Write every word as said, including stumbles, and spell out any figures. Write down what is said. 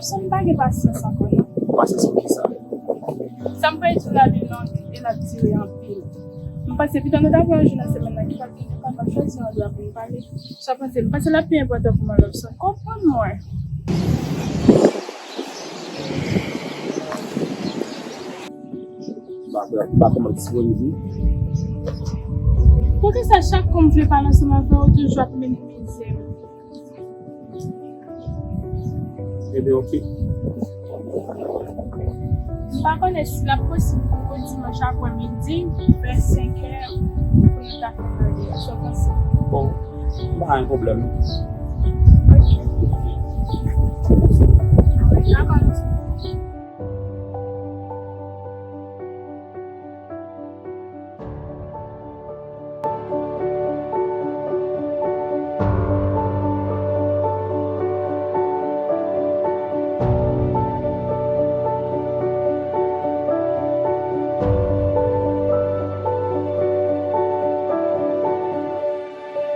Lobson, m pa gen pasyans ankò non. Ou pasyans pou kisa? Sa m pral di w la li long e l ap dire anpil. M panse pito nou ta pran yon jou nan semèn nan ki p ap gen nou kapab chwazi yon andwa pou nou pale. Sa w panse? M panse l ap pi enpòtan pou mwen, Lobson. Konprann mwen. M pa kwè, m pa kwè m ap disponib wi. Poukisa chak kou m vle pale ansanm avè w, ou toujou ap minimize m? Ebyen, oke. M pa konnen si l ap posib pou dimanch aprè midi, vè senkè, pou nou ta fè pale. Sa w panse? Bon, m pa gen pwoblèm. Oke. Dakò, Lobson.